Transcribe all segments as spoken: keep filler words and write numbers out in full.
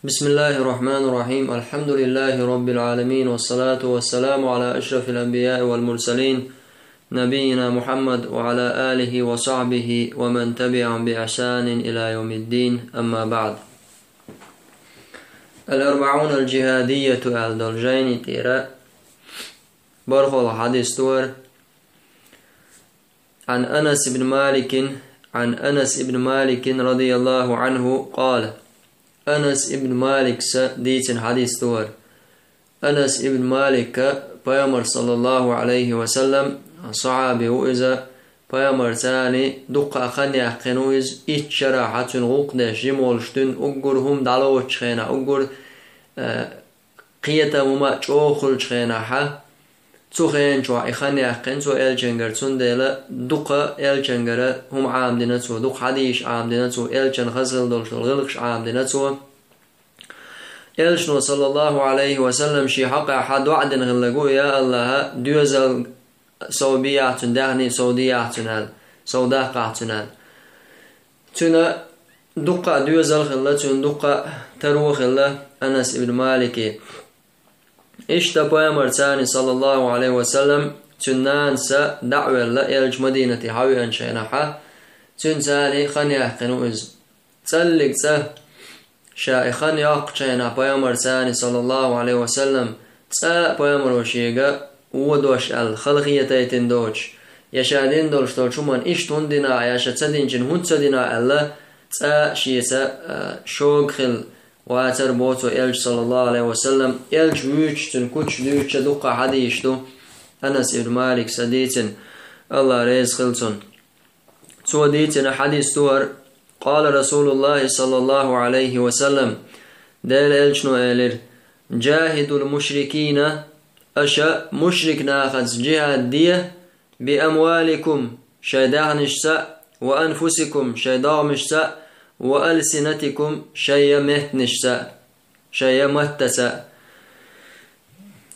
بسم الله الرحمن الرحيم. الحمد لله رب العالمين، والصلاة والسلام على أشرف الأنبياء والمرسلين، نبينا محمد وعلى آله وصحبه ومن تبعهم بإحسان إلى يوم الدين. أما بعد. الأربعون الجهادية аьлла долу жайни тӀера бархӀолгӀа хьадис ду хӀара. عن أنس بن مالك، عن أنس بن مالك رضي الله عنه قال: Анас ибн Маликса дийцина хьадис ду хӀара. Анас ибн Малика Пайхамар, саллаллаху Ӏалайхи ва саллам, сахьаби ву иза, Пайхамарца дуккха а хан яьккхина ву иза, итт шарахь цуьнан гӀуллакх деш жима волуш дуьйна уггар хӀума дӀалоцучу хенахь, уггар, э, кхетам хӀума чӀогӀа хуьлучу хенахь, цу хенахь и хан яьккхина цо элчангара, цундела дукха элчангара хӀума Ӏамадина цо, дукха хьадисаш Ӏамадина цо, элчанна хаза хила долуш долу гӀиллакхаш Ӏамадина цо. Элчано, саллаллаху Ӏалайхи ва саллам, шен хьокъехь доӀа дина хилларг ву: «Я АллахӀ, доьзал сов бехьа цуьнан, даьхни сов дехьа цуьнан», аьлла, сов даккхахь цуьнан. Цуьнан дуккха а доьзал хилла, цуьнан дуккха а таро хилла Анас ибн Малике. Иштта Пайхамарца, саллаллаху Ӏалайхи ва саллам, цуьнан нанас дӀа а велла, элча Мадинате хьавеанчу хенахь, цуьнца хан яьккхина ву иза. ЦӀаллиг цӀа ша и хан йоккхучу хенахь Пайхамарца, саллаллаху Ӏалайхи ва саллам, цкъа а Пайхамаро шега вон дош аьлла, халахетийтина доцуш, я ша дина долуш долчу хӀуманна иштта хӀунда дина ахь, я ша ца динчунна хӀунда ца дина ахь аьлла, цкъа а шеца, а, шога хилла вацара боху цо элча, саллаллаху Ӏалайхи ва саллам. Элча вуьйцуш, цуьнан куьцаш дуьйцуш дуккха а хьадисаш ду Анас ибн Маликса дийцина, АллахӀ реза хила цунна. Цо дийцина хьадис ду хӀара: قال رسول الله صلى الله عليه وسلم, Делан элчано элира: «جاهدوا المشركين», аша мушрик нахаца джихӀад де, «بأموالكم», шайн даьхнашца, «وأنفسكم», шайн догӀмашца, «وألسنتكم», шайн меттанашца, шайн маттаца.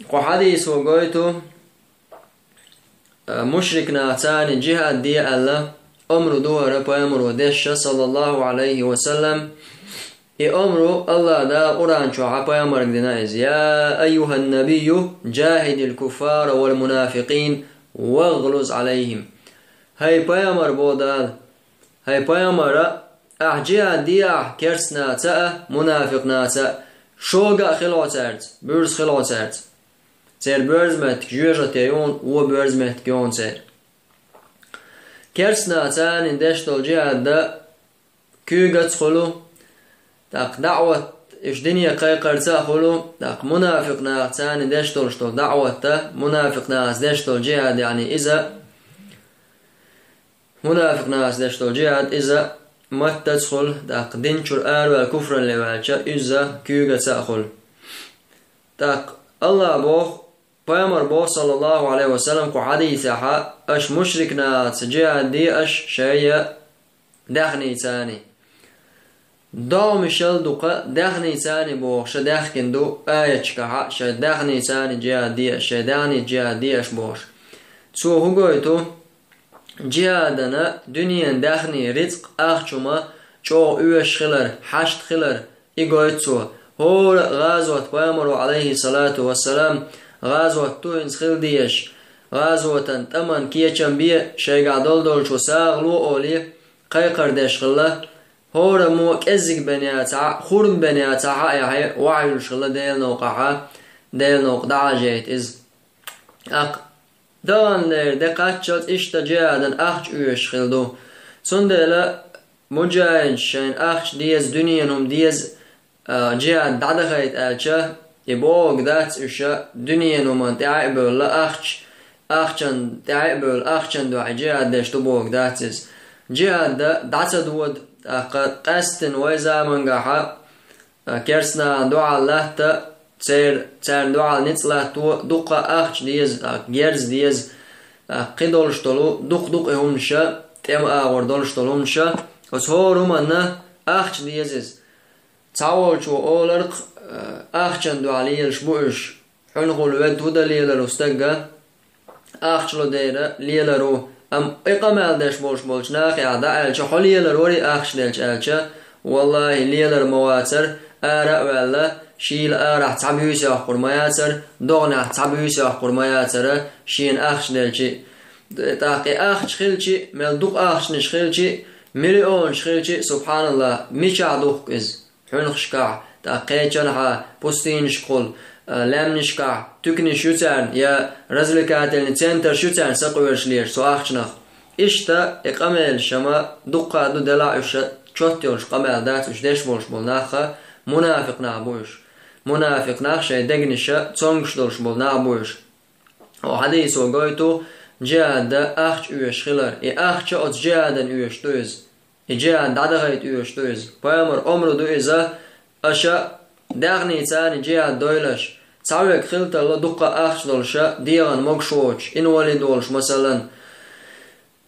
Кху хьадисо гойту, а, мушрик нахаца джихӀад де аьлла, омра ду хӀара Пайхамаро деш, саллаллаху Ӏалайхи ва саллам. И омра АллахӀ Дала Къуръан чохь Пайхамарга дина иза: «يا أيها النبي جاهد الكفار والمنافقين واغلظ عليهم». ХӀай Пайхамар, боху Дала, хӀай Пайхамар, ахь джихӀад де ахь керста нахаца а, мунафикъ нахаца а, шога а хила хьо цаьрца, буьрса хила хьо цаьрца. Церан боьрза меттиг жоьжахате ю хьуна, вон боьрза меттиг ю хьуна церан. Керста нахаца деш долу джихӀад куьйгаца хуьлу, тӀаккха даӀват, уьш дине кхайкхарца а хуьлу, тӀаккха мунафикъ нахаца деш долуш долу даӀват, мунафикъ нахаца деш долу джихӀад, яъни иза, мунафикъ нахаца деш долу джихӀад, иза маттаца хуьлу, тӀаккха дин чуьра араваьлла, куфралле ваьлча, иза куьйгаца а хуьлу. ТӀаккха АллахӀа боху, Пайхамар боху, саллаллаху Ӏалайхи ва саллам, кху хьадисехь: «Аша мушрик нахаца джихӀад де аша шайн даьхнийцаний». ДогӀмашал дукха даьхнийцаний бохуш даьхкина ду аяташкахь, шайн даьхнийцаний джихӀад де аша, шайн даьхнийца джихӀад де аша бохуш. Цо хӀун гойту? ДжихӀадана дуьненан даьхни, рицкъ, ахча хӀума чӀогӀа оьшуш хилар, хьашт хилар, и гойту цо. ХӀора а гӀазот Пайхамаро, Ӏалайхиссалату вассалам, гӀазот ду хӀинца хила дезаш, гӀазотан тӀаман кечам бе, шайгахь долу долчо сагӀа ло олий, кхайкхар деш хилла. ХӀораммо кӀеззиг бен яцахь а, хурма бен яцахь а, яхье, охьаюьллуш хилла Делан новкъахь, Делан новкъа дӀахьажийта иза. ТӀаккха Даханлера де кхаччалц иштта джихӀадан ахча оьшуш хила ду. Цундела муджахӀидаш шайна ахча деза, дуьненан хӀума деза, а, джихӀад дӀадахийта аьлча, и бохург дац уьш дуьненан хӀуманна тӀаьхьа а бевлла, ахча, ахчан тӀаьхьа а бевлла, ахчан дуьхьа джихӀад деш ду бохург дац иза. ДжихӀад дӀа ца дода, тӀаккха къаьсттина вай замангахьа а, керстанахана дуьхьал латта, цер-, царна дуьхьал ницкъ латто, дуккха а ахча деза, а, герз деза, а, кхин долуш долу, дукха-дукха и хӀуманаша, тӀеман агӀор долуш долу хӀуманаша, оцу хӀора хӀуманна ахча деза иза. Цхьаволчо оларх, а, ахчан дуьхьа лелаш бу уьш. Хьуьнхула ведда хӀун дан леларо стага? Ахча ло дера лелар ву. Амма и къамел деш болуш болчу нахехь дӀа аьлча, хьо лелар варий ахча делча аьлча, валлахӀи, лелар ма вацара, ара а ваьлла, шийла арахь цхьа буьйса йоккхур ма яцара, догӀанехь цхьа буьйса йоккхур ма яцара, шена ахча делчи. ТӀаккха и ахча хилчи, мел дукха ахчанаш хилчи, миллионаш хилчи, субхьаналлахӀ, мичахь духку иза? Хьуьнхашкахь, тӀаккха кхечанхьа, пустынашкахула, а, лаьмнашкахь, туьканаш ю царна, я развлекательный центраш ю царна сакъоьруш лелаш цу ахчанах. Иштта и къамелаш ма дуккха а ду, делахь уьш чот йолуш къамел дац, уьш деш болуш болу нах а, мунафикъ нах бу уьш. Мунафикъ нах, шайн дегнаша цомгуш долуш болу нах бу уьш. Оцу хьадисо гойту джихӀада ахча оьшуш хилар, и ахча оцу джихӀадана оьшуш ду иза. И джихӀад дӀадахайта оьшуш ду иза. Пайхамаран омра ду иза, аша даьхницаний джихӀад дойлаш, цхьа верг хила тарло дуккха а ахча долуша, дегӀан могуш воцуш, инвалид волуш, масалан.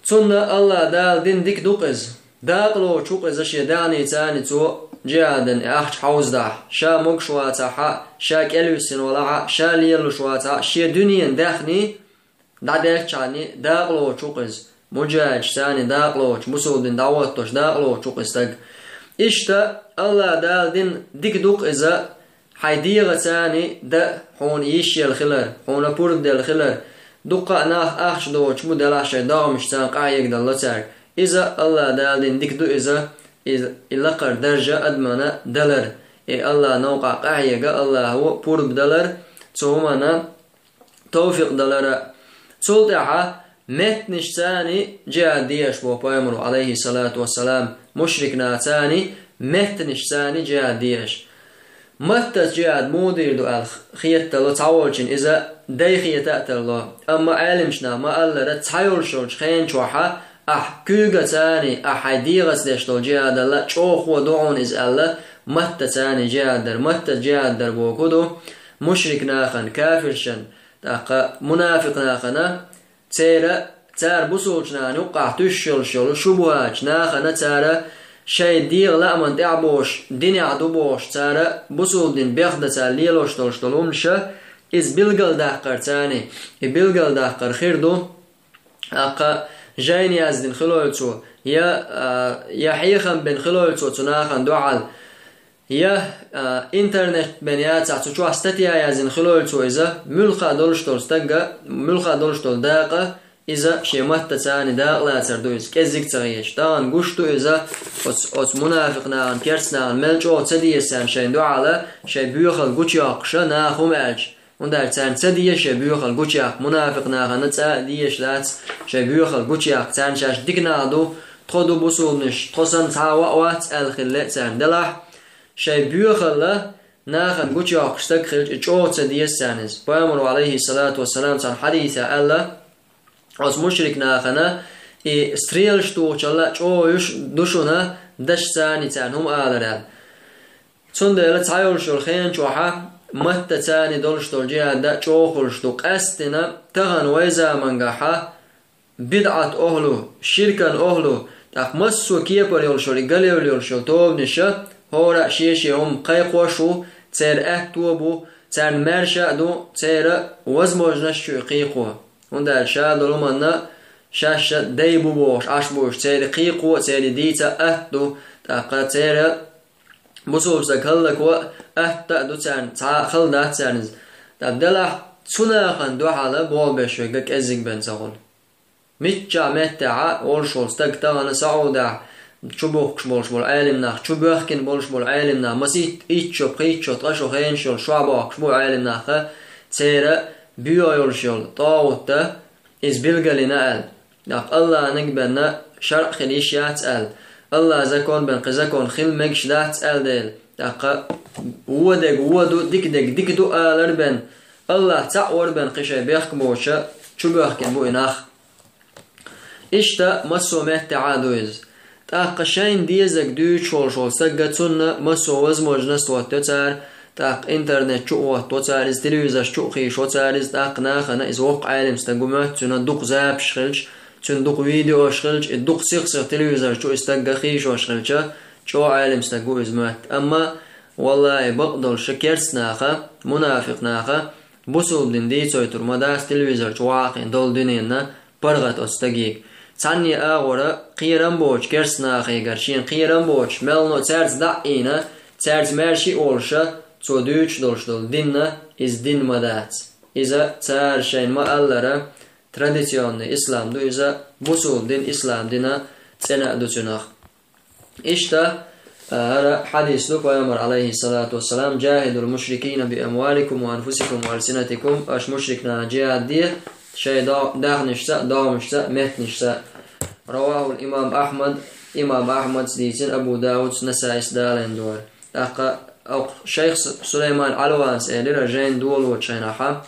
Цунна АллахӀ Дала дина дика ду-кх иза. Дакъалоцуш ву-кх иза шен даьхницаний цо джихӀадана и ахча хьовзадахь, ша могуш вацахь а, ша кӀелвиссина валахь а, ша лелалуш вацахь а, шен дуьненан даьхний дӀаделчхьаний дакъалоцуш ву-кх иза. МуджахӀидашцаний дакъалоцуш, бусулба дин дӀахӀоттош дакъалоцуш ву-кх иза стаг. Иштта АллахӀ Дала дина дика ду-кх иза, хьайн дегӀацаний дан хьуна йиш яла хилар, хьуна пурба делла хилар. Дуккха а нах ахча доцуш бу, делахь шайн догӀмашца къахьегадалла цаьрга. Иза АллахӀ Дала дина дика ду иза, иза и лакхара даржа адамана далар. И АллахӀан новкъахь къахьега АллахӀа пурба далар, цу хӀуманна товфикъ далара. Цул тӀаьхьа меттанашцаний джихӀад дезаш боху пайхамаро, Ӏалайхиссалату вассалам, мушрик нахацаний меттанашцаний джихӀад дезаш. Маттаца джихӀад муха дийр ду аьлла хетало цхьаволчунна иза дай хета а тарло. Амма Ӏеламчу наха ма-аллара, цхьайолуш йолчу хенан чохь ахь куьйгацаний, ахь хьайн дегӀаца деш долу джихӀадал чӀогӀа хӀун ду хьуна иза аьлла, маттацаний джихӀад дар. Маттаца джихӀад дар бохург хӀун ду? Мушрик нахана, кафиршна, тӀаккха мунафикъ нахана, церан, цара бусулба нахана юккъахь туьйсуш йолуш йолу шубухӀаташ нахана, цара шайн дегӀан лааман тӀехь а бохуш, динехь ду бохуш, цара бусулба дин бехдан цара лелош долуш долу хӀуманаша, иза билгалдаккхарцаний, и билгалдаккхар хир ду, тӀаккха жайна яздина хилойла цо, я, а, я хьехам бина хилойла цо цу нахана дуьхьал, я, а, интернет бен яцахь, цу чохь статья яздина хилойла цо иза, муьлхха долуш долу стагга, муьлхха долуш долу дакъа, иза шен маттацаний дакъалацар ду иза, кӀеззиг ца хеташ. Тахана гуш ду иза, оцу, оцу мунафикъ нахана, керста нахана мел чӀогӀа ца деза царна шайн дуьхьала, шайн боьхалла гучуйоккхуша наха хӀума аьлча. ХӀунда аьлча царна ца деза шайн боьхалла гучуяккха, мунафикъ нахана цкъа а дезаш дац шайн боьхалла гучуяккха, царна шаьш дика нах ду, тхо ду бусулбанаш, тхо санна цхьа а ваъ вац аьлла хила лаьа царна. Делахь, шайн боьхалла нахана гучуйоккхуш стаг хилча, и чӀогӀа ца деза царна иза. Пайхамаро, Ӏалайхиссалату вассалам, цхьана хьадисехь аьлла, оцу мушрик нахана и стрелаш тухучалла чӀогӀа йиш ду шуна дашцаний царна хӀума алар аьлла. Цундела цхьайолуш йолу хенан чохь маттацаний долуш долу джихӀад чӀогӀа хуьлуш ду. Къаьсттина тахана вай заманчохь бидӀат охьлу, ширкан охьлу, тӀаккха массо а кепара йолуш йолу и галевла йолуш йолу тобанаша, хӀора а шен-шен хӀума кхайкхош ву, церан аьтто а бу, царна маьрша а ду, церан возможносташ ю и кхайкхо. ХӀунда аьлча ша долу хӀуманна шаьш дай бу бохуш Ӏаш бу уьш, церан кхайкхо а, церан дийца а атта ду, тӀаккха церан бусулба стаг хӀаллакво а атта а ду царна, цхьа а хала дац царна иза. ТӀаккха делахь цу нахана дуьхьала болх беш верг кӀеззиг бен ца хуьлу. Миччахь меттехь а волуш волу стаг тахана СаӀудехь чубухкуш болуш болу Ӏелим нах, чубоьхкина болуш болу Ӏелим нах, масийтта итт шо, пхийтта шо, ткъа шо хенаш йолу шо бохкуш бу Ӏелим наха, церан боьха йолуш йолу тӀагӀут иза билгалйина аьлла. ТӀаккха Аллахьниг бен шарӀ хила йиш яц аьлла, Аллахьан закон бен кхин закон хила мегаш дац аьлла дела, тӀаккха вон дерг вон ду, дика дерг дика ду алар бен, Аллахь цхьаъ вар бен кхин шайн бехк боцуша чубоьхкина бу и нах. Иштта массо а меттехь а ду иза. ТӀаккха шайна дезарг дуьйцуш волуш волу стагга цунна массо а возможность хӀоттайо цара, тӀаккха интернет чу а хӀоттаво цара иза, телевизорш чу а хийшаво цара иза, тӀаккха нахана иза воккха Ӏелим стаг ву моьтту, цуьнан дукха записаш хилча, цуьнан дукха видеош хилча, и дукха сих-сиха телевизор чу и стагга хийшош хилча, чӀогӀа Ӏелим стаг ву иза моьтту. Амма, валлахӀи, бакъдолуш керста наха, мунафикъ наха, бусулба дин дийцойтур ма дац телевизор чу вахийна долу дуьненна паргӀат оцу стагийга. Цхьанне агӀора кхерам боцуш керста нахигара, шена кхерам боцуш, мелхо а цаьрца дӀа а ийна, цаьрца маьрша а олуша, цо дуьйцуш долуш долу дин, иза дин ма дац. Иза цара шайна ма-аллара, традиционный ислам ду иза, бусулба дин, ислам дина цӀена а ду цуьнах. Иштта, а, хӀара хьадис ду пайхамар, алейхиссалату вассалам: «Джахидул мушрикина би амваликум ва анфусикум ва алсинатикум», аша мушрикна джихад де, шайн до-, даьхнашца а, догӀмашца а, меттанашца а. Равахул имам Ахмад, имам Ахмадс дийцина, Абу Даудс, Насаис далийна дара. ТӀаккха окху шайх Су-, Сулайман Алванс элира жайна долочу хенахьа,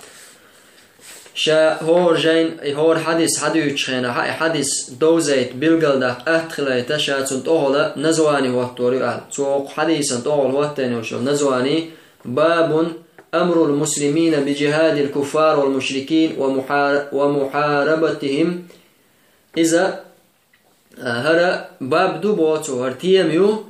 ша хӀора жайн, и хӀора хьадис хьадуьйцучу хенахьа, и хьадис довзайта, билгалдаккха атта хилайта, ша цунна тӀехула названи хӀоттор ю аьлла. Цо окху хьадисан тӀехула хӀоттийна йолчу названи: «Бабун амрул муслимина би джихадил куффар вал мушрикин ва мухара-, ва мухарабатихим». Иза А, хӀара баб ду, боху цо, хӀара тема ю,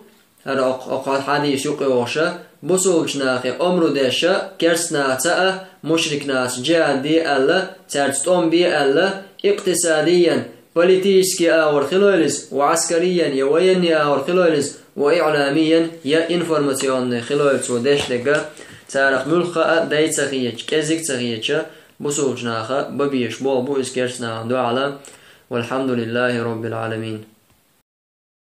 хӀара окх-, окху хьадис юкъа йогӀуша, бусулбачу нахе омру деша, керстанаца а, мушрикнаца джихад де аьлла, цаьрца тӀом бе аьлла, икътисадиян, политический агӀор хилойла иза, ва Ӏаскариян, я военный агӀор хилойла иза, ва иӀламиян, я информационный хилойла цо деш дерг, царах муьлхха а дай ца хеташ, кӀезиг ца хеташ, бусулбачу наха бан безаш болх бу иза керстанахана дуьхьал. Валхьамдулиллахи роббил Ӏаламин.